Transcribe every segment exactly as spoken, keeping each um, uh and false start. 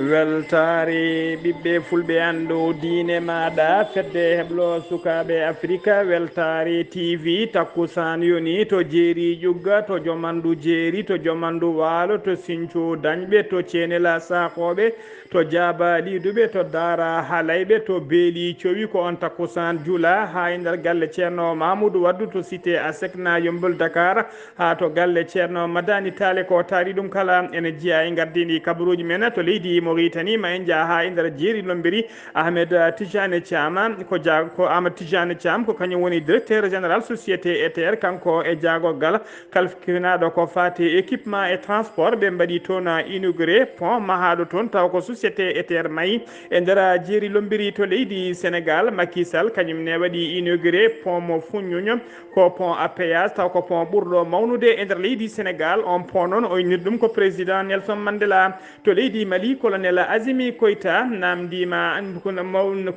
Weltaare ɓiɓɓe fulɓe, anndu diine maaɗa, fedde heblo sukaaɓe Afrika, weltaare T V, takkusaan yoni to jeeri ƴugga, to jomandu jeeri, to jomandu waalo, to sinco dañɓe, to ceenela saakooɓe, to jaaba liiduɓe, to daara halayɓe, to beeli cowi. Ko on takkusaan jula haa e nder galle Ceerno Mamudu Waddu to cité Asecna Yombol Dakar, haa to galle Ceerno Madani Taale. Ko taari ɗum kala ene jeyaa e gardini kabaruuji men to leydi Mauritanie. Ma en njaa haa e nder jeeri Lombiri, Ahmed Tijani Thiam, ko ja-, ko Ahmed Tijani Thiam, ko kañum woni directeur général société Ether, kanko e jaagorgal kalfinaaɗo ko faati équipement et transport, ɓe mbaɗi toon inauguré pont mahaaɗo toon, taw ko société Ether mahi e nder jeeri Lombiri to leydi Sénégal. Macky Sall kañum ne waɗi inauguré pont mo Foundiougne, ko pont à péage, taw ko pont ɓurɗo mawnude e nder leydi Sénégal. On pont noon, o inniri ɗum ko président Nelson Mandela. To leydi Mali, colonel Assimi Goïta namndiima,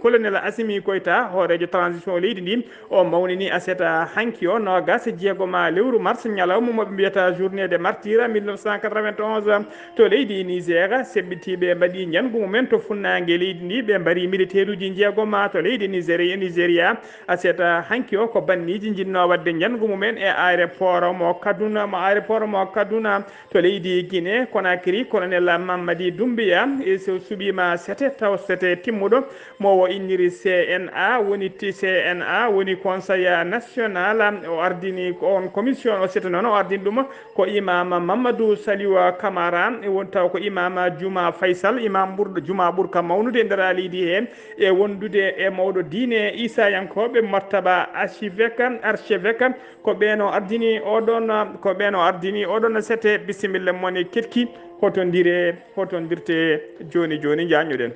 colonel Assimi Goïta, hooreejo transition leydi ndi, o mawnini aset hanki o, noogas e jeegoma lewru mars, ñalawma mo ɓe mbiyata journée de martyrs mille neuf cent quatre-vingt-onze. To leydi Niger, seɓɓitiiɓe mbaɗi njanngu mumen to funnaange leydi ndi, ɓe mbari militaire uji jeegoma to leydi Nigeria, Nigeria. Aset hanki o ko banniiji njinnoo waɗde njanngu mumen e aéroport mo Kaduna, mo aéroport mo Kaduna. To leydi Guinée Conakry, colonel Mamadi Doumbouya, e so suɓiima sete, taw sete timmuɗo, mo o inniri C N A, woni ti-, C N A, woni Conseil National, o ardini ko on commission, o sete noon, o ardini ɗum ko imam Mamadou Saliou Camara, e won taw ko imam Juma Faisal, imam ɓurɗo, juma ɓurka mawnude e nder leydi he, e wondude e mawɗo diine Isayankooɓe, martaba archevêque, archevêque. Ko ɓeen o ardini oɗon, ko ɓeen o ardini oɗon sete. Bisimilla mon e ketki, hotondire, hotondirte jooni jooni, njaññuɗen.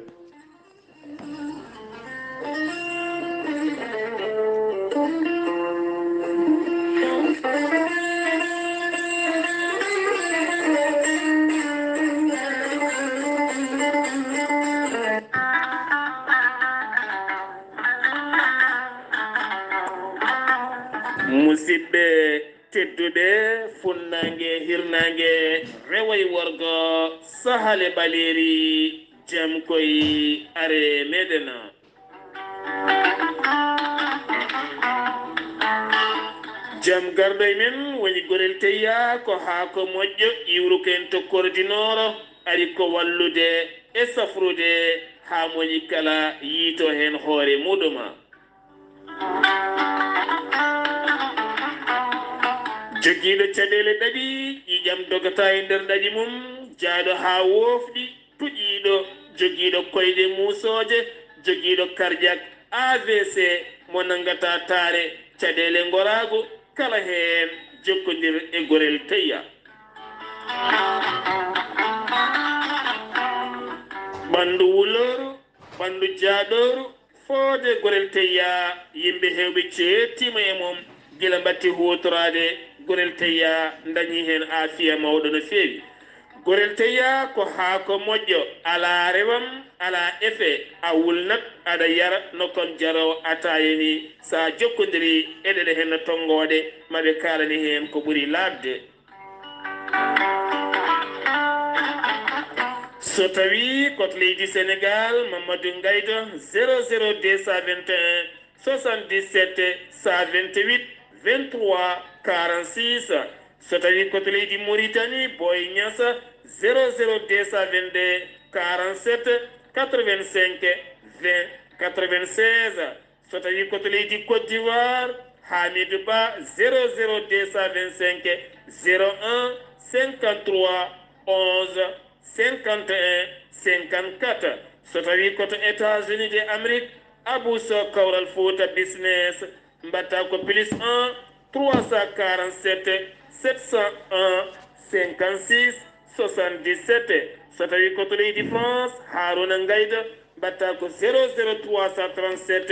Musidɓe tedduɓe, funnaange, hirnaange, rewo e worgo, sahale ɓaleeri, jam koy are meɗen. Jam garɗo e men woni Gorel Teyya, ko haako moƴƴo, iwruko en to kordinooro, ari ko wallude e safrude haa mo woni kala yiito heen hoore muɗum. Jogiiɗo caɗeele ɗaɗi, ƴiiƴam dogata e nder ɗaɗi mum, jaaɗo haa woofɗi, tuƴiiɗo, jogiiɗo koyɗe muusooje, jogiiɗo cardiaque, A V C, mo nanngata taare, caɗeele ngoraagu, kala heen jokkondir e Gorel Teyya. Ɓanndu wulooru, ɓanndu jaaɗooru, foode Gorel Teyya, yimɓe heewɓe ceettiima e mum, gila mbatti huutoraade Gorel Teyya, ndañi heen aafiya mawɗo no feewi. Gorel Teyya ko haako moƴƴo, alaa rewam, alaa efe, a wulnat, aɗa yara no kon jaroowo ataaya ni, so a jokkondirii e ɗeɗe heen tonngooɗe, ma ɓe kaalane heen ko ɓuri laaɓde. So tawii ko to leydi Senegaal, Mamadou Ngaydo, zéro zéro deux cent vingt et un, soixante-dix-sept, cent vingt-huit, vingt-trois, quarante-six. So tawii ko to leydi Mauritanie, Boy Niass, zéro zéro deux cent vingt-deux, quarante-sept, quatre-vingt-cinq, vingt, quatre-vingt-seize. So tawii ko to leydi Côte d'Ivoire, Hamidou Ba, zéro zéro deux cent vingt-cinq, zéro un, cinquante-trois, onze, cinquante et un, cinquante-quatre. So tawii ko to États-Unis de Amérique, Abou Sow, Kawral Fouta Business, mbaɗta ko plus un, trois cent quarante-sept, sept cent un, cinquante-six, soixante-dix-sept. So tawii ko to leydi France, Harouna Ngayda, mbaɗta ko zéro zéro trois cent trente-sept,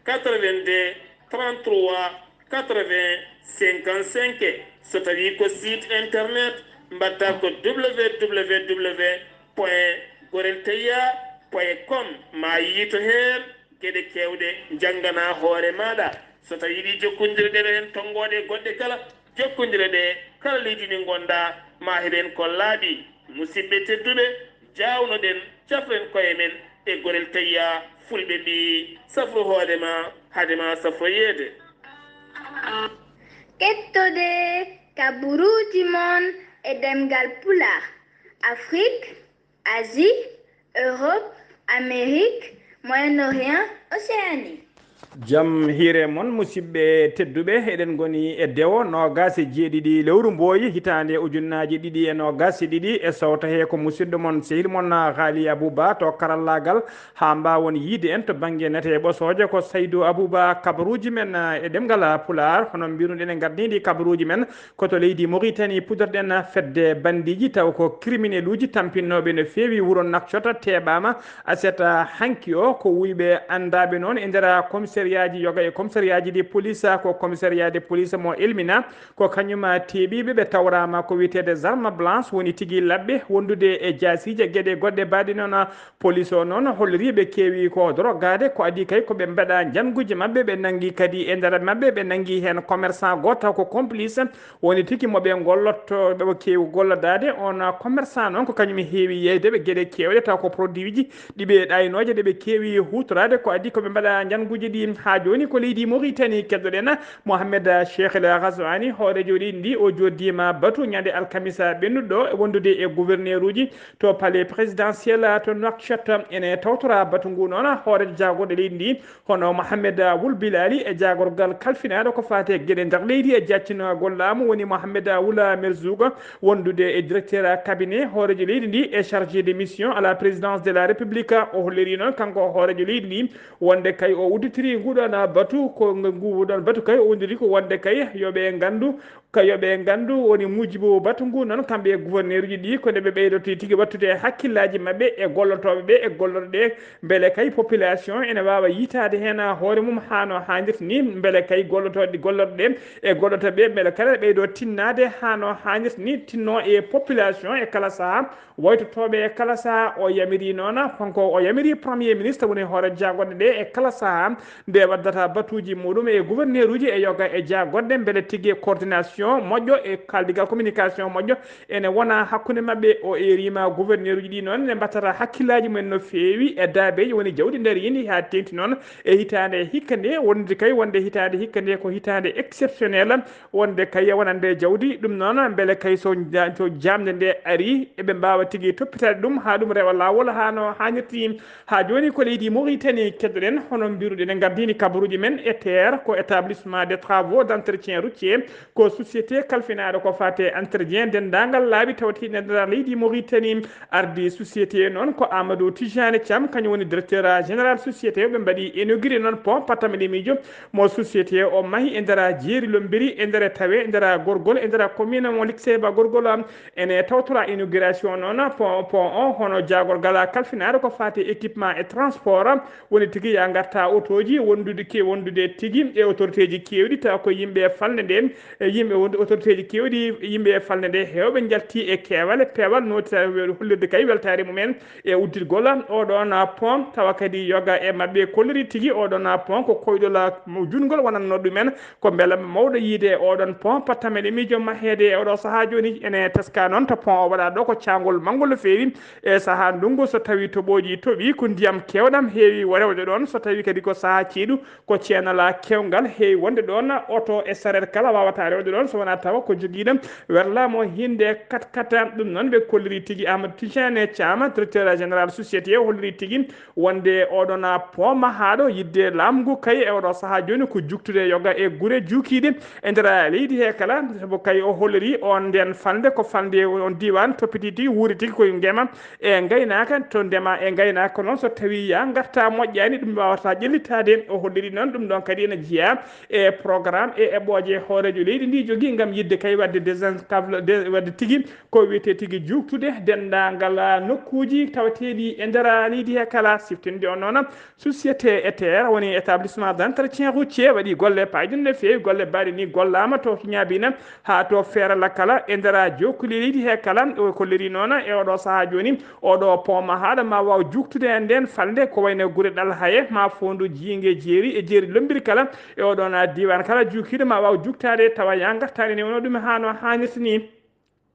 quatre-vingt-deux, trente-trois, quatre-vingts, cinquante-cinq. So tawii ko site internet, mbaɗta ko www point gorelteya point com. Ma yiito heen geɗe keewɗe, njanngana hoore maaɗa. So tawii yiɗi jokkondirde ɗo heen tonngooɗe goɗɗe kala, jokkondire ɗe kala leydi ndi ngonɗaa, ma heɓen ko laaɓi. Musidɓe tedduɓe, Jaawnoɗen, cafren koye men e gorel tayya, fulɓe mbii, safru hoore ma, hade ma safroyeede. Kettode kaburuuji mon e ɗemngal Pulaar, Afrik, Asie, Europe, Amérique, Moyen-Orient, Océanie. Jam hiire mon, musidɓe tedduɓe, eɗen ngoni e dewo noogaas e jeeɗiɗi lewru mbooyi, hitaande ujunnaaji ɗiɗi e noogaas e ɗiɗi, e sowta he ko musidɗo mon, sehil mon, Haali Abou Ba to karallaagal, haa mbaawon yiide en to bannge nate e ɓosooje, ko Saydu Abou Ba. Kabaruuji men, eh, e ɗemngal Pulaar, hono mbiruɗen e ngardiindi kabaruuji men, ko to leydi Mauritanie puɗɗorɗen fedde bandiiji, taw ko criminel uji tampinnooɓe no feewi wuro Nouakchott, teeɓaama aset hanki o. Ko wuyɓe anndaaɓe noon e nder commissariat ji yoga e commissariat ji de police, ko commissariat de police mo Elmina, ko kañum teeɓiiɓe, ɓe tawraama ko wiyeteede arme blanche, woni tigi laɓɓe, wondude e jaasiije, geɗe goɗɗe mbaɗe noon. Police o noon holliri ɓe keewi ko dorogaade, ko adii kay ko ɓe mbaɗa njannguuji maɓɓe, ɓe nanngi kadi e nder maɓɓe, ɓe nanngi heen commerçant gooto taw ko complice, woni tigi mo ɓe ngollotto, ɓe keewi gollodaade. On commerçant noon ko kañum heewi yeeyde ɓe geɗe keewɗe taw ko produit ji ɗi ɓe ɗaynooje ɗe ɓe keewi huutoraade, ko adii ko ɓe mbaɗa njannguuji ɗi. Haa jooni ko leydi Mauritanie keddoɗen Mohamed Cheikh El Ghazouani, hooreejo leydi ndi, o joddiima batu ñande alkamisa ɓennuɗo wondude e gouverneur uji to palais présidentiel to Nouakchott. Ene tawtora batu ngu noon hooreejo jaagorɗe leydi ndi, hono Mohamed Wul Bilali, e jaagorgal kalfinaaɗo ko faati e geɗe nder leydi e jaccinagol laamu, woni Mohamed Wula Merzouga, wondude e directeur cabinet hooreejo leydi ndi e chargé de mission à la présidence de la République. O holliri noon kanko hooreejo leydi ndi wonde kay o udditiri nguɗon batu, ko nguɗon batu kay o udditiri ko wonde kay yo ɓe nganndu, ko yo ɓe nganndu woni muujibu batu ngu noon, kamɓe e gouverneur uji ɗi, ko nde ɓe ɓeydoto tigi wattude hakkillaaji maɓɓe e gollotooɓe ɓe e gollorɗe ɗe, mbele kay population ene waawa yiytaade heen hoore mum haa no haanirta ni, mbele kay gollotooɗe, gollorɗe ɗe e gollotooɓe ɓe, mbele kala ɓeydo tinnaade haa no haanirta ni, tinno e population e kala sahaa, waytotooɓe e kala sahaa. O yamiri noon, kanko o yamiri Premier Ministre woni hoore jaagorɗe ɗe e kala sahaa, nde waddata batuuji muɗum e gouverneur uji e yoga e jaagorɗe, mbele tigi coordination moƴƴo e kaaldigal communication moƴƴo ene wona hakkunde maɓɓe. O eerima gouverneur uji ɗi noon ne mbattata hakkillaaji mumen no feewi e daabeeji woni jawdi nder yindi haa teeŋti noon e hitaande hikka nde, wonde kay wonde hitaande hikka nde ko hitaande exceptionnel, wonde kay wonande jawdi. Ɗum noon, mbele kay so ja-, so jaamde nde ari, eɓe mbaawa tigi toppitaade ɗum haa ɗum rewa laawol haa no haanirta ni. Haa jooni ko leydi Mauritanie keddoɗen, hono mbiruɗen e ngardiindi kabaruuji men E T R, ko établissement des travaux d'entretien routier, ko société kalfinaaɗo ko faate entretien denndaangal laabi tawtiiɗe nder leydi Mauritanie. Ardi société noon ko Amadou Tijani Thiam, kañum woni directeur général société. Ɓe mbaɗi inauguré noon pont Patamali Mijo mo société o mahi e nder jeeri Lombiri, e nder tawe, e nder gorgol, e nder commune mo Likseba gorgol. Ene tawtora inauguration noon pont, pont o, hono jaagorgal kalfinaaɗo ko faati équipement et transport, woni tigi ya ngarta otooji wondude ke-, wondude tigi e autorité ji keewɗi, tawa ko yimɓe falnde nde, e yimɓe wonde autorité ji keewɗi, yimɓe e falnde nde heewɓe njalti e keewal, e peewal, noti hollirde kay weltaare mumen e udditgol oɗon pont, tawa kadi yoga e maɓɓe kolliri tigi oɗon pont ko koyɗol mo juutngol wonanno ɗumen. Ko mbela mawɗo yiide oɗon pont Patamali Mijo maheede e oɗo sahaa jooni. Ene teska noon to pont o waɗa ɗo ko caangol manngol no feewi e sahaa ndunngu, so tawi toɓooji toɓi ko ndiyam keewɗam heewi rewde ɗoon, so tawi kadi ko sahaa ceeɗu ko ceenala kewngal heewi wonde ɗoon, oto e sareet kala waawata rewde ɗoon so wonaa tawa ko jogiiɗo werlaa mo hinnde kat kat. Ɗum noon ɓe kolliri tigi Amadou Tijane Thiam, directeur général société o, holliri tigi wonde oɗon pont mahaaɗo yiɗde laamu ngu kay e oɗo sahaa jooni ko juktude yoga e gure juukiiɗe e nder leydi he kala, sabu kay o holliri on nden falnde ko falnde on diiwaan toppiti tigi wuuri tigi koye ngema e ngaynaaka. To ndema e ngaynaaka noon, so tawii ya ngarta moƴƴaani, ɗum waawata ƴellitaade. O holliri noon ɗum ɗoon kadi ene jeyaa e programme e eɓɓooje hooreejo leydi ndi jogii ngam yiɗde kay waɗde désenclave-, de-, waɗde tigi ko wiyetee tigi juuttude denndaangal nokkuuji tawateeɗi e nder leydi he kala. Siftinde on noon, société E T R woni établissement d'entretien routier waɗi golle paayɗe no feewi, golle mbaɗe ni gollaama to Kiñaabina haa to Feera Lakala e nder jokkuli leydi he kala. O kolliri noon e oɗo sahaa jooni, oɗo pont mahaaɗo ma waaw juuttude e nden falnde ko wayno gure Ɗal Haye, ma foondu Jiinge Jeeri e Jeeri Lombiri kala e oɗon diiwaan kala juukiiɗo ma waaw juuttaade tawa ya ngartaani ne wonno ɗum haa no haanirta ni.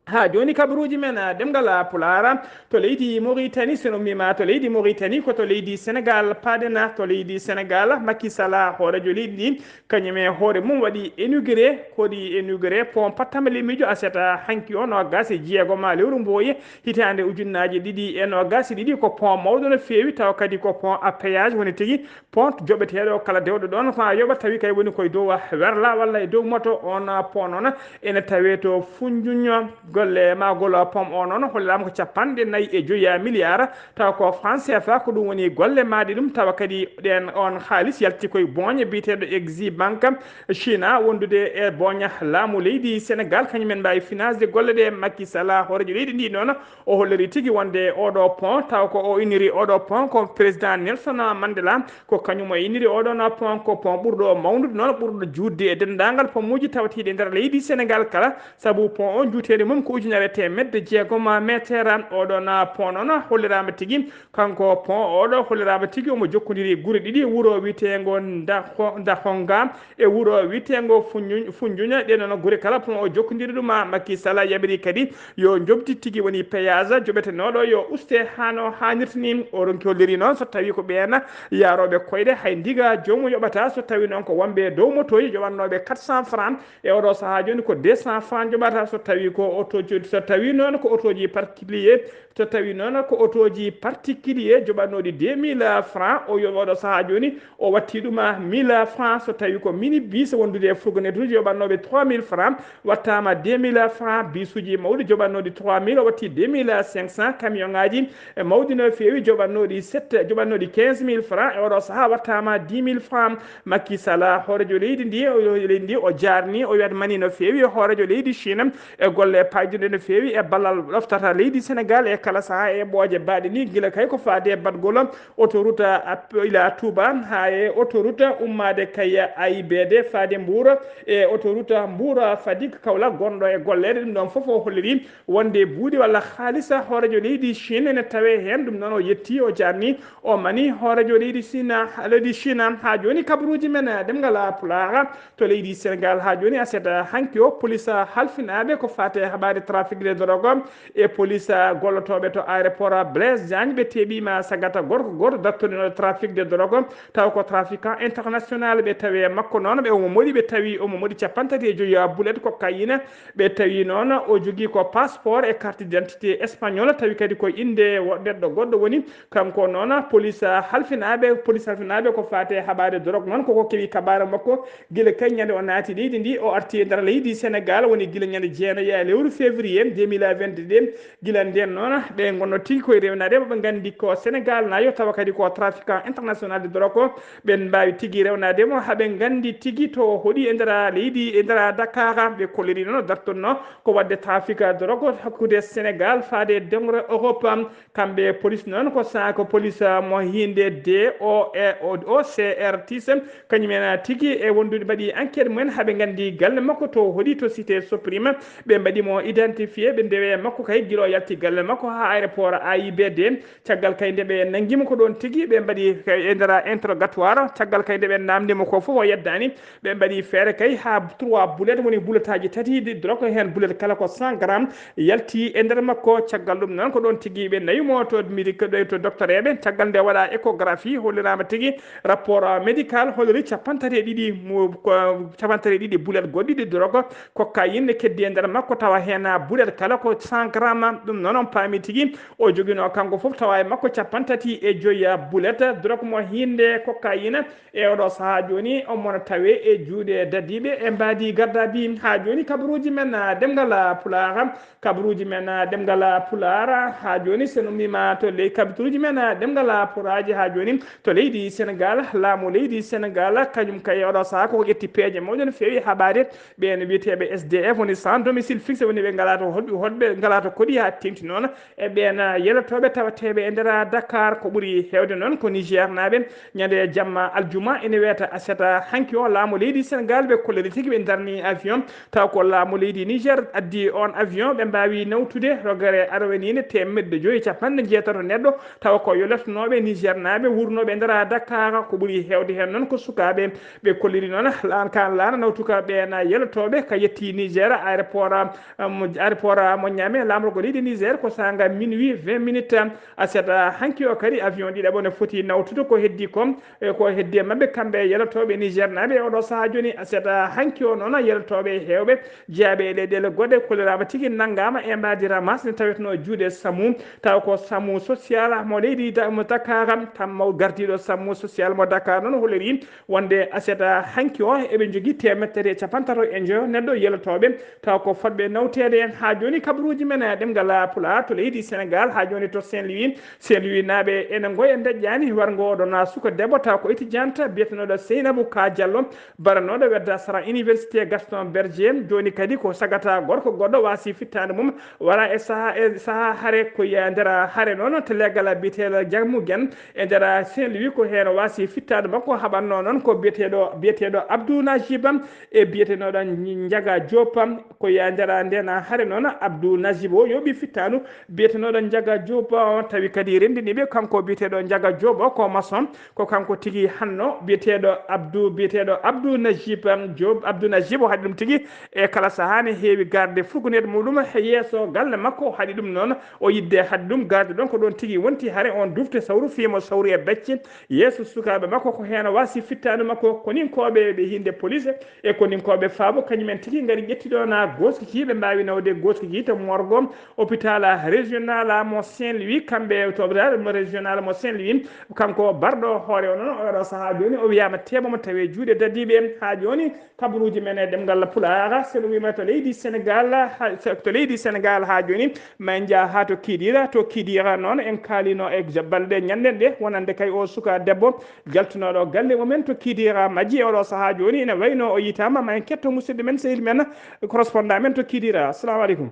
Haa jooni kabaruuji men, ah, ɗemngal, ah, Pulaar, to leydi Mauritanie, so en ummiima to leydi Mauritanie, ko to leydi Sénégal paaɗen. To leydi Sénégal, Macky Sall, hooreejo leydi ndi, kañum e hoore mum waɗi inauguré, ko waɗi inauguré pont Pattamali miijo aset hanki o, noogaas e jeegom lewru mbooye hitaande ujunnaaje ɗiɗi e noogaas e ɗiɗi. Ko pont mawɗo no feewi, tawa kadi ko pont à péage woni tigi, pont joɓeteeɗo kala dewɗo ɗoon ko a yoɓat, tawi kay woni koye dow werla walla e dow moto. On pont noon ene tawee to Foundiougne. Golle maagol pont o noon holliraama ko capanɗe nayi e joyi milliards, tawa ko franc C F A, ko ɗum woni golle maaɗe ɗum, tawa kadi ɗeen, on haalis yalti koye booñe biyeteeɗo Exim Banque China, wondude e booña laamu leydi Sénégal, kañum en mbaawi financé golle ɗe. Macky Sall, hooreejo leydi ndi noon, o holliri tigi wonde oɗo pont, taw ko o inniri oɗo pont ko président Nelson Mandela, ko kañum o inniri oɗo na pont, ko pont ɓurɗo mawnude noon, ɓurɗo juutde e denndaangal pomuuji tawatiiɗi e nder leydi Sénégal kala, sabu pont o juuteende mum ko ujunere e teemedde jeegom meeteer. Oɗo na pont noon holliraama tigi, kanko pont oɗo holliraama tigi omo jokkondiri gure ɗiɗi, wuro wiyeteengo Ndaho-, Ndahonga e wuro wiyeteengo Funju-, Funjuña. Ɗee noon gure kala pont o jokkondiri ɗum. Macky Sall yaɓiri kadi yo njoɓdi tigi woni péage joɓetenooɗo yo uste haa no haanirta ni. O ronki holliri noon so tawi ko ɓeen yaarooɓe koyɗe hay ndiga joomum yoɓata, so tawi noon ko wonɓe dow motooji joɓatnooɓe quatre cents francs, e oɗo sahaa jooni ko deux cents francs joɓata, so tawi ko oto, so tawi noon ko otooji particulier, so tawi noon ko otooji particulier joɓatnooɗi deux mille francs, o yo oɗo sahaa jooni o watti ɗum mille francs. So tawi ko mini bis wondude e fourgonnette uji joɓatnooɓe trois mille francs, wattaama deux mille francs. Bisuuji mawɗi joɓatnooɗi trois mille, o watti deux mille cinq cents. Camion ŋaaji, e mawɗi no feewi joɓatnooɗi sept, joɓatnooɗi quinze mille francs, e oɗo sahaa wattaama dix mille francs. Macky Sall, hooreejo leydi ndi, o, leydi ndi, o jaarni, o wiyat mani no feewi hooreejo leydi Chine e golle payduɗe no feewi e ballal ɗoftata leydi Sénégal e kala sahaa e ɓooje baaɗe ni, gila kay ko faade e baɗgol autoroute ap-, ila Touba, haa e autoroute ummaade kay A I B D faade Mbour, e autoroute Mbour Fatick Kaolack gonɗo e golleede. Ɗum ɗon fof o holliri wonde buuɗi walla haalisa hooreejo leydi Chine ene tawee heen. Ɗum noon o yetti, o jaarni, o mani hooreejo leydi Chine, leydi Chine. Haa jooni kabaruuji men, eh, ɗemngal Pulaar to leydi Sénégal. Haa jooni aset, eh, hanki o, police, eh, halfinaaɓe ko faati e haɓaade trafic de drogue e police, eh, gollotooɓe to aéroport Blaise Diagne, ɓe teɓiima sagata gorko gooto dartorinooɗo trafic de drogue, taw ko trafiquant international. Ɓe tawi e makko noon, ɓe omo moɗi, ɓe tawi omo moɗi capanɗe tati e joyi bulet cocaïne. Ɓe tawi noon o jogii ko passeport e carte d'identité espagnol, tawi kadi ko innde wo-, neɗɗo goɗɗo woni. Kanko noon, police halfinaaɓe, police halfinaaɓe ko faati e haɓaade drogue noon, koko keɓi kabaara makko gila kay ñande o naati leydi ndi, o arti e nder leydi Sénégal, woni gila ñande jeenayi e lewru février deux mille vingt-deux. Gila ndeen noon, ɓe ngonno tigi koye rewnaade mo, ɓe nganndi ko Sénégal nayo, tawa kadi ko trafiquant international de drogue. Ɓen mbaawi tigi rewnaade mo, haa ɓe nganndi tigi to o hoɗi e nder leydi, e nder Dakar. Ɓe kolliri noon dartonno ko waɗde trafic drogue hakkunde Sénégal faade e doŋre Europe. Kamɓe police noon ko sa-, ko police, ah, mo hiinde D O E, O C R tis, kañum en, ah, tigi e wondude mbaɗi enquête mumen haa ɓe nganndi galle makko to o hoɗi to cité Soprime. Ɓe mbaɗi mo identifié, ɓe ndewe makko kay gila o yalti galle makko haa aéroport A I B D. Caggal kay nde ɓe nanngi mo ko ɗoon tigi, ɓe mbaɗi kay e nder interrogatoire. Caggal kay nde ɓe naamndi mo ko fof o yeddaani. Ɓe mbaɗi feere kay haa trois bulet, woni buletaaji tati ɗi drogue, heen bulet kala ko cent grammes yalti e nder makko. Caggal ɗum noon ko ɗoon tigi ɓe nawi mo to midi-, to doctoreeɓe. Caggal nde waɗa échographie, holliraama tigi rapport médical holliri capanɗe tati e ɗiɗi mo-, ko capanɗe tati e ɗiɗi bulet goɗɗi ɗi drogue cocaïne ne keddi e nder makko, tawa heen bulet kala ko cent grammes. Ɗum noon on paami tigi o joginoo kanko fof tawa e makko capanɗe tati e joyi bulet drogue mo hiinde cocaïne. E oɗo sahaa jooni, omo no tawee e juuɗe dadiiɓe e mbaadi gardaabi. Haa jooni kabaruuji men, ah, ɗemngal, ah, Pulaar, kabaruuji men, ah, ɗemngal, ah, Pulaar, haa jooni so en ummiima to ley kabaruuji men, ah, ɗemngal, ah, Pulaaji, haa jooni to leydi Sénégal, laamu leydi Sénégal, kañum kay oɗo sahaa koko ƴetti peeje mawɗe no feewi haɓaade ɓeen wiyeteeɓe S D F, woni sans domicile fixé, woni ɓe ngalaa to hoɗɓe, hoɗɓe ngalaa to koɗi haa teeŋti noon. E ɓeen, ah, yelotooɓe tawateeɓe e nder Dakar, ko ɓuri heewde noon ko Niger naaɓe. Ñande jamma aljuma ene wiyata aset hanki o, laamu leydi Sénégal ɓe kolliri tigi ɓe ndarni avion, taw ko laamu leydi Niger addi on avion. Ɓe mbaawi nawtude rogere arweniinde teemedde joyi e capanɗe jeetato neɗɗo, tawa ko yolotnooɓe Niger naaɓe wurnooɓe e nder Dakar. Ko ɓuri heewde heen noon ko sukaaɓe. Ɓe kolliri noon laan kan laana nawtuka ɓeen yelotooɓe ka yetti Niger aéroport, ah, Mo aéroport mo Niamey, laamorgo leydi Niger, ko saanga minuit vingt minutes. Aset hanki o kadi, avion ɗiɗaɓo ne foti nawtude ko heddi ko, e ko heddi e maɓɓe kamɓe yelotooɓe Niger naaɓe e oɗo sahaa jooni. Aset hanki o noon, yelotooɓe heewɓe jeyaaɓe e leyɗeele goɗɗe kolliraama tigi, nanngaama e mbaadi ramas ne tawetnoo juuɗe samu, taw ko samu social mo leydi Da-, mo Dakar, kam mo gardiiɗo samu social mo Dakar noon holliri wonde aset hanki o eɓe njogii teemedde tati e capanɗe tato e njoyo neɗɗo yelotooɓe, taw ko fotɓe nawteede. Haa jooni kabaruuji men e ɗemngal Pulaar to leydi Senegaal, haa jooni to Saint-Louis, Saint-Louis naaɓe ene ngoya ndeƴƴaani warngo oɗo na suka debbo, taw ko étudiante biyetenooɗo Seynabou Ka Diallo, baranooɗo wedda sara Université Gaston Berger. Jooni kadi ko sagata gorko goɗɗo waasi fittaandu mum, wara e saha, e saha hare, ko e nder hare noon to leggal biyeteeɗo Jammu Gen e nder Saint-Louis, ko heen waasi fittaandu makko haɓatnoo noon ko biyeteeɗo, biyeteeɗo Abdou Najib e biyetenooɗo Njaga Diop, ko e nder ndeen hare noon Abdou Najib o yooɓi fittaandu biyetenooɗo Njaga Diop o, tawi kadi renndiniiɓe kanko biyeteeɗo Njaga Diop o ko maçon, ko kanko tigi hanno biyeteeɗo Abdou, biyeteeɗo Abdou Najib Diop, Abdou Najib o haɗi ɗum tigi e kala sahaa ne heewi garde fourgonnette muɗum e yeeso galle makko, o haɗi ɗum noon, o yidde haɗi ɗum garde ɗon ko ɗon tigi wonti hare on dufte sawru fii mo sawru e becce yeeso sukaaɓe makko, ko heen waasi fittaandu makko koninkooɓe ɓe hinde police e koninkooɓe faabo kañumen tigi ngari ƴetti ɗo na gooski kii ɓe mbaawi nawde gooski kii to morgo hôpital régional mo Saint-Louis, kamɓe to hôpital mo régional mo Saint-Louis, kanko barɗo hoore o noon oɗo sahaa jooni o wiyaama teeɓomo tawi juuɗe dadiiɓe haa jooni. Kabaruuji men e ɗemngal Pulaar, so en wiima to leydi Senegaal, ha, to leydi Senegaal haa jooni, ma en njah haa to Kidira. To Kidira noon, en kaalino e ja-, balɗe ñande nde, wonande kay o suka debbo jaltunooɗo galle mumen to Kidira majji e oɗo sahaa jooni, ene wayno o yitaama. Ma en ketto musidɗo men, sehil men, correspondant men to Kidira. Assalamu aleykum.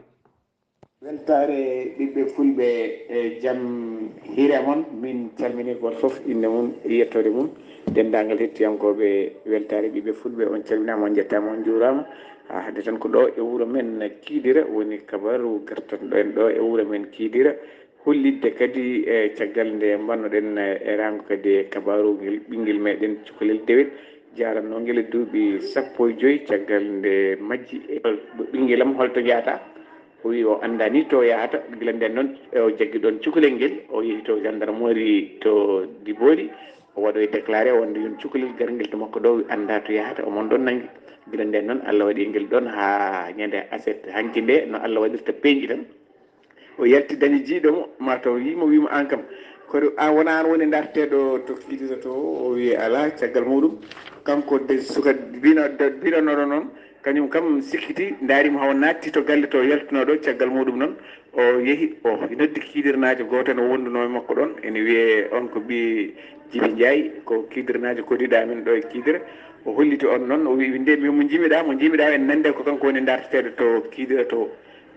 Weltaare ɓiɓɓe fulɓe e jam hiire mon. Min calmini gooto fof innde mum e yettoode mum. Denndaangal hettiyankooɓe weltaare ɓiɓɓe fulɓe, on calminaama, on njettaama, on njuuraama. Haa hannde tan ko ɗo e wuro men Kidira woni kabaaru gartanɗo en ɗo e wuro men Kidira. Hollitde kadi e caggal nde mbannoɗen e raango kadi e kabaaru ngel ɓinngel meɗen cukalel dewel. Jaaratnoo ngel e duuɓi sappo e joy caggal nde majji. E ɓinngel am holto jahata? O wi o anndaani to yahata. Gila nden noon, o jaggi ɗoon cukalel ngel, o yehi to gendarmerie to Diboli, o waɗoyi déclaré wonde yon cukalel garngel to makko ɗo, anndaa to yahata, omon ɗoon nanngi. Gila nden noon, Allah waɗi ngel ɗoon haa ñande aset hanki nde, no Allah waɗirta peeñɗi tan. O yalti dañi jiiɗo mo, mataw yiimo, wiimo, "Aan kam, kono aan wonaa aan woni darteeɗo to Kidira to?" O wi alaa. Caggal muɗum, kanko de suka bino-, de-, binonoɗo noon, kañum kam sikkiti, ndaari mo hawa naatti to galle to yaltunoo ɗo. Caggal muɗum noon, o yehi, o noddi Kidiranaajo gooto no wondunoo e makko ɗoon, ene wiyee on ko ɓii Jibi Njaay, ko Kidiranaajo kodiiɗo amen ɗo e Kidira. O holliti on noon, o wi, "Nde mi, mo njimiɗaa, mo njimiɗaa en nande ko kanko woni darteeɗo to Kidira to."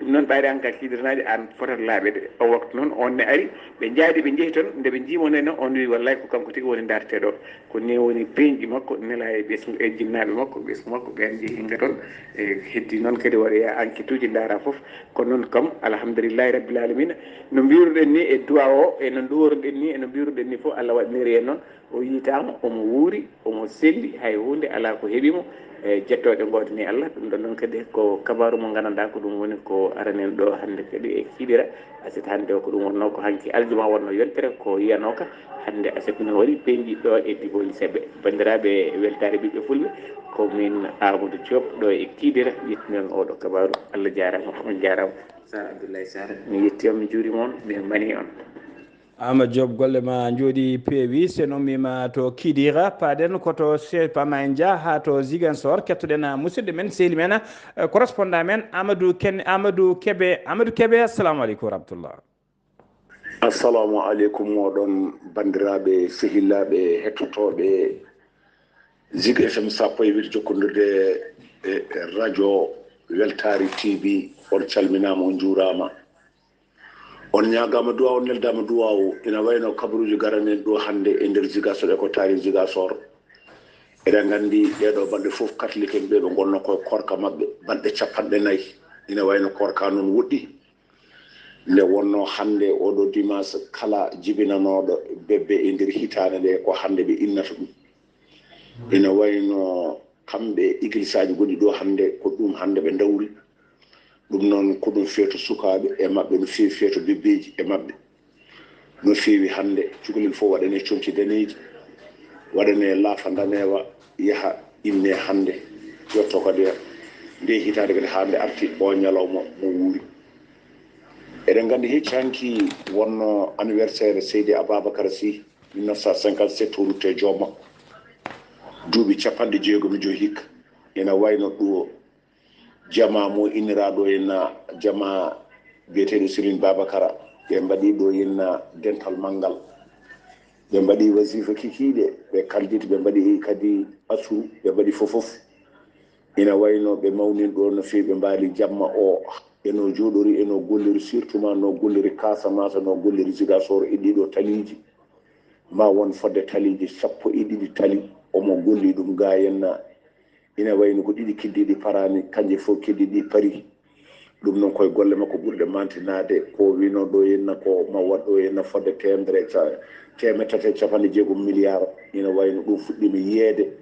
Ɗum noon, ɓayri aan ka Kidiranaajo, aan fotata laaɓeede. O waktu noon, on ne ari, ɓe njaadi, ɓe njehi toon, nde ɓe njiimonoo noon, on wi, "Wallaahi ko kanko tigi woni darteeɗo." Ko ni woni peeñɗi makko, nelaa e ɓesngu e jinnaaɓe makko, ɓesngu makko, ɓeen njehi nga toon. E heddi noon kadi waɗoya enquête uji, ndaara fof. Kono noon kam, alhamdulillahi rabbil alamina, no mbiruɗen ni e du'a o, e no nduworoɗen ni, e no mbiruɗen ni fof, Allah waɗniri en noon. O yitaama, omo wuuri, omo selli, hay huunde alaa ko heɓi mo. E jettooɗe ngootani Allah. Ɗum ɗon noon kadi ko kabaaru mo nganndanɗaa ko ɗum woni ko arani en ɗo hannde kadi e Kidira. Aset hannde o ko ɗum wonnoo, ko hanki aljuma wonnoo yontere ko yiyanooka. Hannde aset noon waɗi peeñɗi ɗo e Diboli Seɓɓe. Banndiraaɓe weltaare ɓiɓɓe fulɓe, ko min Amadou Diop ɗo e Kidira ƴettunoon oɗo kabaaru. Allah jaaraama, on jaaraama. Sar Abdoulaye Sar, mi yetti on, mi juurima on, mi mani on. Ama Diop, golle ma njooɗi peewi. So en ummiima to Kidira, paaɗen ko to se-, pama en njah haa to Ziguinchor, kettoɗen, ah, musidɗo men, sehil men, eh, correspondant men Amadou Ken-, Amadou Kebe. Amadou Kebe, assalamu aleykum wa rahmatullah. Assalamu aleykum, moɗon banndiraaɓe, sehilaaɓe, hettotooɓe Zig F M sappo e wiide jokkondirde e, e radio Weltaare T V, on calminaama, on njuuraama. On ñaagaama duwaaw, on neldaama duwaaw. Ina wayno kabaruuji garanen ɗo hannde e nder Ziguinchor, e ko taari Ziguinchor. Eɗen nganndi ɗee ɗo balɗe fof, Katolik en ɓe, ɓe ngonnoo ko e koorka maɓɓe, balɗe capanɗe nayi. Ina wayno koorka noon woɗɗi. Nde wonnoo hannde, oɗo dimanche, kala jibinanooɗo bebbe e nder hitaande nde, ko hannde ɓe innata ɗum. Ina wayno kamɓe, igilisaaji gonɗi ɗo hannde, ko ɗum hannde ɓe ndawri. Ɗum noon ko ɗum feeto sukaaɓe e maɓɓe, no feewi feeto bebbeeji e maɓɓe. No feewi hannde, cukalel fof waɗane comci daneeji, waɗane laafa ndaneewa, yaha inne hannde, yetto kadi nde hitaande kadi haa nde arti o ñalawma mo wuuri. Eɗen nganndi hecci hanki wonno anniversaire Seydi Ababacar Sy, mille neuf cent cinquante-sept o rutte joom makko. Duuɓi capanɗe jeegom e joyi hikka. Ina wayno ɗo jama mo inniraaɗo ina jama biyeteeɗo Serigne Babakara. Ɓe mbaɗi ɗo ina dental manngal. Ɓe mbaɗi wasifa kikiiɗe, ɓe kalditi, ɓe mbaɗi kadi asuru, ɓe mbaɗi fof fof. Ina wayno ɓe mawnini ɗo no feewi, ɓe mbaali jamma o, e no jooɗori, e no golliri, surtout ma no golliri Casamance, no golliri Ziguinchor e ɗiɗo taliiji. Ma won fodde taliiji sappo e ɗiɗi tali, omo golli ɗum ga henna. Ina wayno ko ɗiɗi keddiiɗi paraani, kanje fof keddiiɗi pari. Ɗum noon koye golle makko ɓurɗe mantinaade, ko wino ɗo henna ko ma waɗ ɗo henna fodde teemedere ca-, teemedde tati e capanɗe jeegom milliard. Ina wayno ɗum fuɗɗiima yiyeede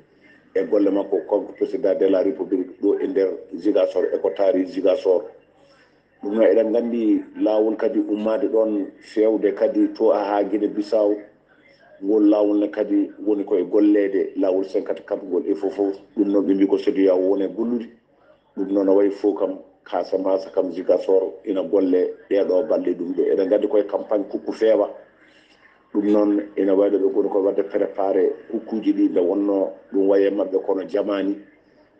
e golle makko, kanko président de la République ɗo e nder Ziguinchor, e ko taari Ziguinchor. Ɗum noon eɗen nganndi laawol kadi ummaade ɗoon feewde kadi to haa Guinée Bissau. Ngol laawol ne kadi woni koye golleede laawol cinquante-quatre ngol e fof fof. Ɗum noon ɓe mbii ko C E D E A O woni e gollude. Ɗum noon no wayi fof kam Casamance kam Ziguinchor ina golle ɗeeɗo balɗe ɗum ɗo. Eɗen nganndi koye campagne kukku feewa. Ɗum noon ina wayi ɗo ɓe ngoni ko waɗde préparé kukkuuji ɗi nde wonnoo ɗum wayi e maɓɓe kono jamaani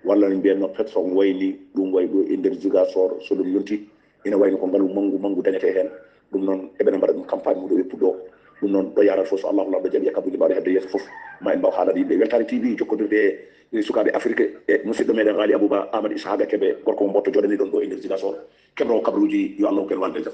walla no mbiyen no pétrole wayni ɗum wayi ɗo e nder Ziguinchor so ɗum yonti ina wayno ko ngalu manngu manngu dañetee heen. Ɗum noon eɓena mbaɗa ɗum campagne mum ɗo ɓe puɗɗoo. Ɗum noon ɗo yaarata fof so Allahu Laamɗo jaɓi e kabuji mbaɗa hedde yeeso fof ma en mbaw haalade yimɓe. Weltaare T V jokkondirde e sukaaɓe Afrique e musidɗo meɗen Ghali Abouba Amadou Isaaga Kebe gorko mo mboɗto joɗani ɗon ɗo e nder Ziguinchor. Keɓro kabaruuji yo Allah hokku en walde jam.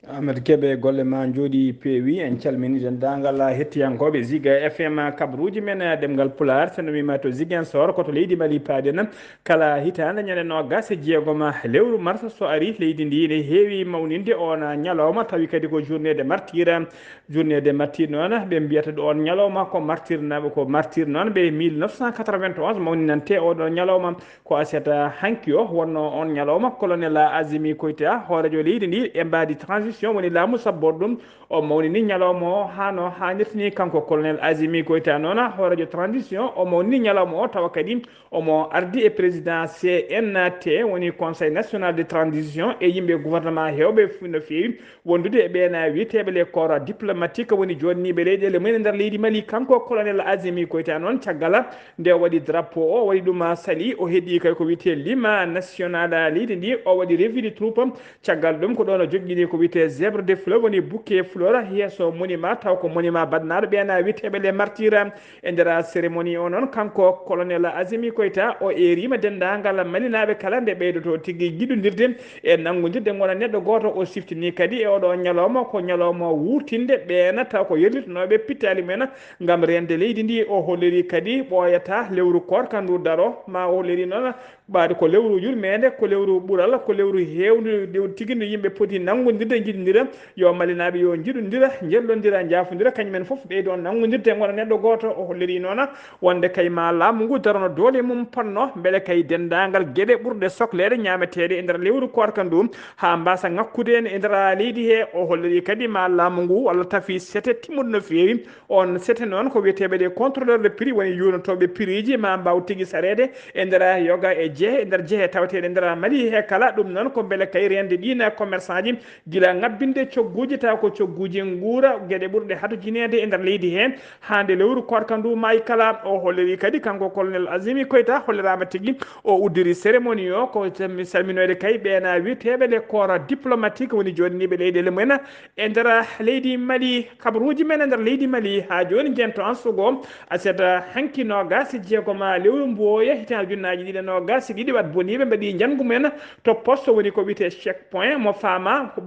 Ahmed Kebe, golle ma njooɗi peewi. En calmini denndaangal hettiyankooɓe Ziga F M kabaruuji men, eh, ɗemngal Pulaar. So en wiima to Ziguinchor, ko to leydi Mali paaɗen. Kala hitaande ñande noogas e jeegom lewru mars so ari, leydi ndi ne heewi mawninde oon ñalawma, tawi kadi ko journée de martyrs. Journée de martyrs noon, ɓe mbiyata ɗo oon ñalawma ko martyr na-, ko martyr noon ɓe mille neuf cent quatre-vingt-onze mawninante oo ɗoo ñalawma. Ko aset hanki o wonnoo oon ñalawma, colonel Azimi Koyta, hooreejo leydi ndi e mbaadi transition, woni laamu sabborɗo ɗum, o mawnini ñalawma o haa no haanirta ni. Kanko colonel Azimi Koyta noon, hooreejo transition, o mawnini ñalawma o, tawa kadi omo ardi e président C N T, woni Conseil National de Transition, e yimɓe gouvernement heewɓe fu-, no feewi, wondude e ɓeena wiyeteeɓe les corps diplomatique, woni joɗaniiɓe leyɗeele mumen e nder leydi Mali. Kanko colonel Azimi Koyta noon, caggal nde o waɗi drapeau o, o waɗi ɗum sali, o heɓi kay ko wiyetee l'hymne national leydi ndi, o waɗi revue de troupe. Caggal ɗum ko ɗoon o joƴƴini ko wiyetee zèbre de fleuve, woni bouquet fleur, yeeso monument, taw ko monument baɗnaaɗo ɓeena wiyeteeɓe les martyrs. E nder cérémonie o noon, kanko colonel Azimi Koyta, o eeriima denndaangal Malinaaɓe kala nde ɓeydoto tigi jiɗondirde e nanngondirde ngona neɗɗo gooto. O siftini kadi e oɗo ñalawma ko ñalawma wuurtinde ɓeena taw ko yerlitonooɓe pittaali mumen ngam reende leydi ndi. O holliri kadi ɓooyata lewru koorka ndu daro, ma o holliri noon ɓaade ko lewru yurmeende, ko lewru ɓural, ko lewru heewndu, lewru tigi ndu yimɓe poti nanngondirde, njiɗondira. Yo Malinaaɓe yo njiɗondira, njellondira, njaafondira, kañum en fof ɓeydo nanngondirde ngona neɗɗo gooto. O holliri noon wonde kay ma laamu ngu darano doole mum ponno, mbele kay denndaangal geɗe ɓurɗe sokleede ñaameteeɗe e nder lewru koorka ndu haa mbaasa ŋakkude en e nder leydi he. O holliri kadi ma laamu ngu walla tafi sete timmuɗo no feewi. On sete noon ko wiyeteeɓe ɗe contrôleur de prix, woni yuwnotooɓe prix ji ma mbaaw tigi sareede e nder yoga e jehe, e nder jehe taweteeɗe e nder Mali he kala. Ɗum noon ko mbele kay reende ɗiin commerçant ji gila ŋabbinde cogguuji, tawa ko cogguuji nguura, geɗe ɓurɗe hatujineede e nder leydi he, haa nde lewru koorka ndu maayi kala. O holliri kadi kanko colonel Azimi Koyta, holliraama tigi o uddiri cérémonie o, ko salminoyde kay ɓeena wiyeteeɓe les corps diplomatique, woni joɗaniiɓe leyɗeele mumen e nder leydi Mali. Kabaruuji men e nder leydi Mali haa jooni, njeento ansugo aset hanki noogas e jeegom lewru mbooya hitaande ujunnaaji ɗiɗi e noogas e ɗiɗi, waɗ boniiɓe mbaɗi njanngu men to poste woni ko wiyetee checkpoint mo faama ko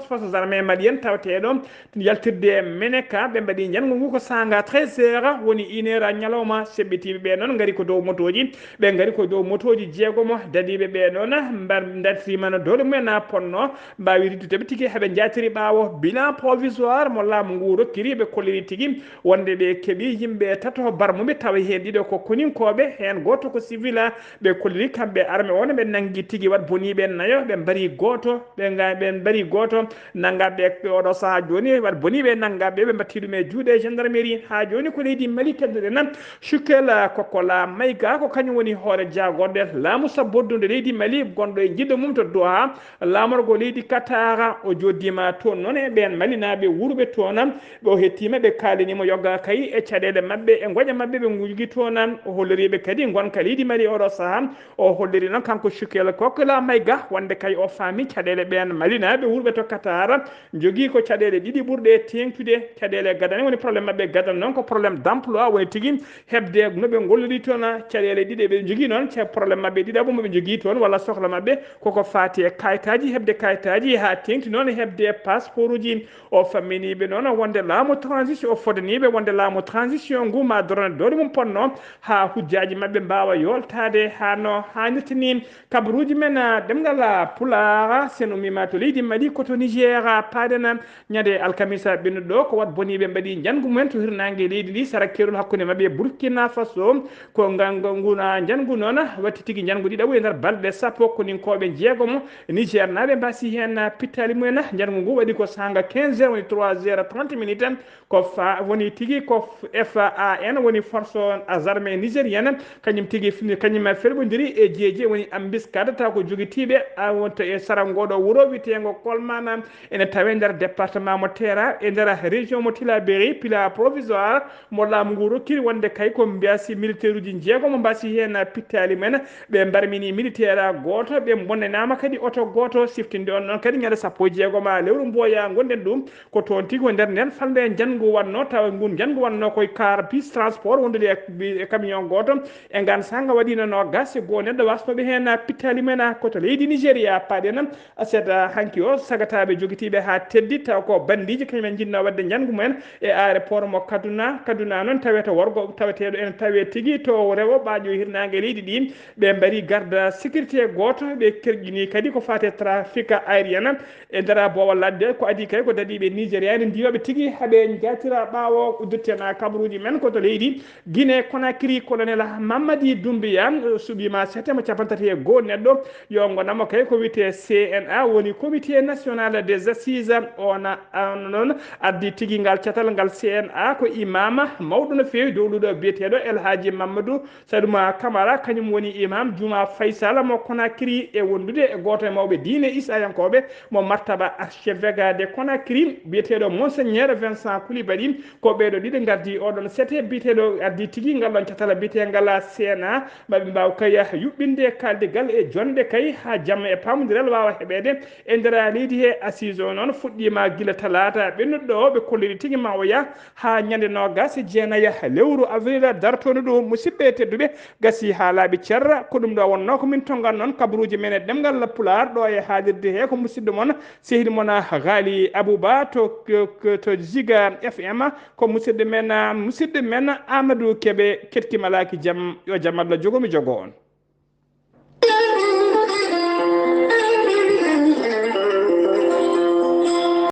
Forces armées maliennes tawateeɗo yaltirde Meneka, ɓe mbaɗi njanngu ngu ko saanga treize heures, woni une heure ñalawma. Seɓɓitiiɓe ɓe noon ngari ko dow motooji, ɓe ngari ko dow motooji jeegomo. Dadiiɓe ɓe noon mbar-, ndartiima no doole mumen na ponno, mbaawi riddude ɓe tigi, heɓe njaatiri ɓaawo. Bilan provisoire mo laamu ngu rokkiri, ɓe kolliri tigi wonde ɓe keɓi yimɓe tato barmuɓe, tawa heen ɗiɗo ko koninkooɓe, heen gooto ko civil. Ɓe kolliri kamɓe arme on, ɓe nanngi tigi wat boniiɓe nayo, ɓe mbari gooto, ɓe nga-, ɓe mbari gooto, nanngaɓe ɓe oɗo sahaa jooni, wat boniiɓe nanngaɓe, ɓe mbatti ɗum e juuɗe gendarmerie. Haa jooni ko leydi Mali keddoɗen. Shukel Kokola Mayga ko kañum woni hoore jaagorɗe laamu sabbordunde leydi Mali, gonɗo e jiɗɗo mum to Doha, laamorgo leydi Qatar. O jooɗdiima toon noon e ɓeen Malinaaɓe wuurɓe toon. Ɓe o hettiima, ɓe kaalini mo yoga kay e caɗeele maɓɓe, e ngoƴa maɓɓe ɓe njogii toon. O holliriiɓe kadi ngonka leydi Mali oɗo sahaa. O holliri noon kanko Shukel Kokola Mayga wonde kay o faami caɗeele ɓeen Malinaaɓe wuurɓe to Qatar njogii ko caɗeele ɗiɗi ɓurɗe teeŋtude. Caɗeele gadane woni problème maɓɓe, gadane noon ko problème d'emploi woni tigi, heɓde no ɓe ngolliri toon. Caɗeele ɗiɗi ɓe njogii noon, ce-, problème maɓɓe ɗiɗaɓo mo ɓe njogii toon walla sohla maɓɓe koko faati e kayitaaji, heɓde kayitaaji haa teeŋti noon e heɓde passeport uji. O famminiiɓe noon wonde laamu transition, o fodaniiɓe wonde laamu transition ngu ma dorna doole mum ponno haa hujjaaji maɓɓe mbaawa yoltaade haa no haanirta ni. Kabaruuji men, ah, ɗemngal, ah, Pulaar, sen ummiima to leydi Mali, ko to Niger, ah, paaɗen, ah, ñande alkamisa ɓennuɗo ɗo, ko wat boniiɓe mbaɗi njanngu mumen to hirnaange leydi ndi, sara keerol hakkunde maɓɓe e Burkina Faso. Ko nga-, nga-, ngun, ah, njanngu noon, watti tigi njanngu ɗiɗaɓo e nder balɗe sappo, koninkooɓe jeegomo Nigernaaɓe mbasi heen, ah, pittaali mumen. Njanngu ngu waɗi ko saanga quinze heures, woni trois heures trente minutes. Ko fa-, woni tigi ko F A N, woni Forces Armées Nigériennes, kañum tigi fini, kañum felɓondiri e jeeje, woni embuscade, taw ko jogitiiɓe, a, wonta e sara ngoɗo wuro wiyeteengo Kolmana, ene tawe nder département mo Tera, e nder région mo Tillabéri, pila provisoire mo laamu ngu rokkiri wonde kay ko mbiyasi militaire uji jeegomo mbasi heen pittaali men, ɓe mbarmini militaire gooto, ɓe bonnanaama kadi oto gooto, siftinde on noon kadi ñande sappo e jeegom lewru mboya ngonɗen ɗum, ko toon tigi ko nder nden falnde njanngu wannoo, tawa ngun njanngu wannoo koye car bus transport wondude e, e camion gooto. E ngan saanga waɗiino noogas e goo neɗɗo wasnooɓe heen pittaali men ko to leydi Nigeria. Paaɗen aset hanki o, sagataaɓe jogitiiɓe haa teddi, tawa ko bandiiji, kañum en njinnoo waɗde njanngu mumen e aéroport mo Kaduna. Kaduna noon tawete worgo taweteeɗo ene tawee tigi to rewo ɓaaƴo hirnaange leydi ɗi. Ɓe mbari garde sécurité gooto, ɓe kerƴini kadi ko faati e trafic aérien. E nder boowal ladde, ko adii kay ko dadiiɓe Nigeria ene ndiiwa ɓe tigi, haɓe njaatira ɓaawo. Uddirten kabaruuji men ko to leydi Guinée Conakry, colonel Mamadi Doumbouya, eh, suɓiima seeɗa mo capanɗe tati e goo neɗɗo, yo ngonamo kay ko wiyetee C N A, woni Comité National des Assises. On, on noon addi tigi ngal catal ngal C N A ko imama mawɗo no feewi, dowluɗo biyeteeɗo El Hadji Mamadou Saɗuma Kamara, kañum woni imam Juma Faysal mo Conakry, e wondude e gooto e mawɓe diine Isayankooɓe mo martaba archevêque de Conakry, biyeteeɗo Monseigneur Vincent Coulibaly. Ko ɓeeɗo ɗiɗo ngardi oɗon sete biyeteeɗo, addi tigi ngal ɗon catala biyeteengal C N A, maɓe mbaaw kay yuɓɓinde kaaldigal e jonde kay haa jamma e paamondiral waawa heɓeede e nder leydi he. Assise o noon fuɗɗiima gila talaata ɓennuɗo o, ɓe kolliri tigi ma o yah haa ñande noogas e jeenayi lewru avril dartoondu ɗo. Musidɓe tedduɓe, gasi haa laaɓi cer, ko ɗum ɗo wonnoo ko min tonngan noon kabaruuji men e ɗemngal Pulaar ɗo e haalirde he. Ko musidɗo mon, sehil mon Ghali Abouba to, to Ziga F M, ko musidɗo men, musidɗo men Amadou Kebe, keɗki malaaki jam, yo jam Allah jogo mi jogo on.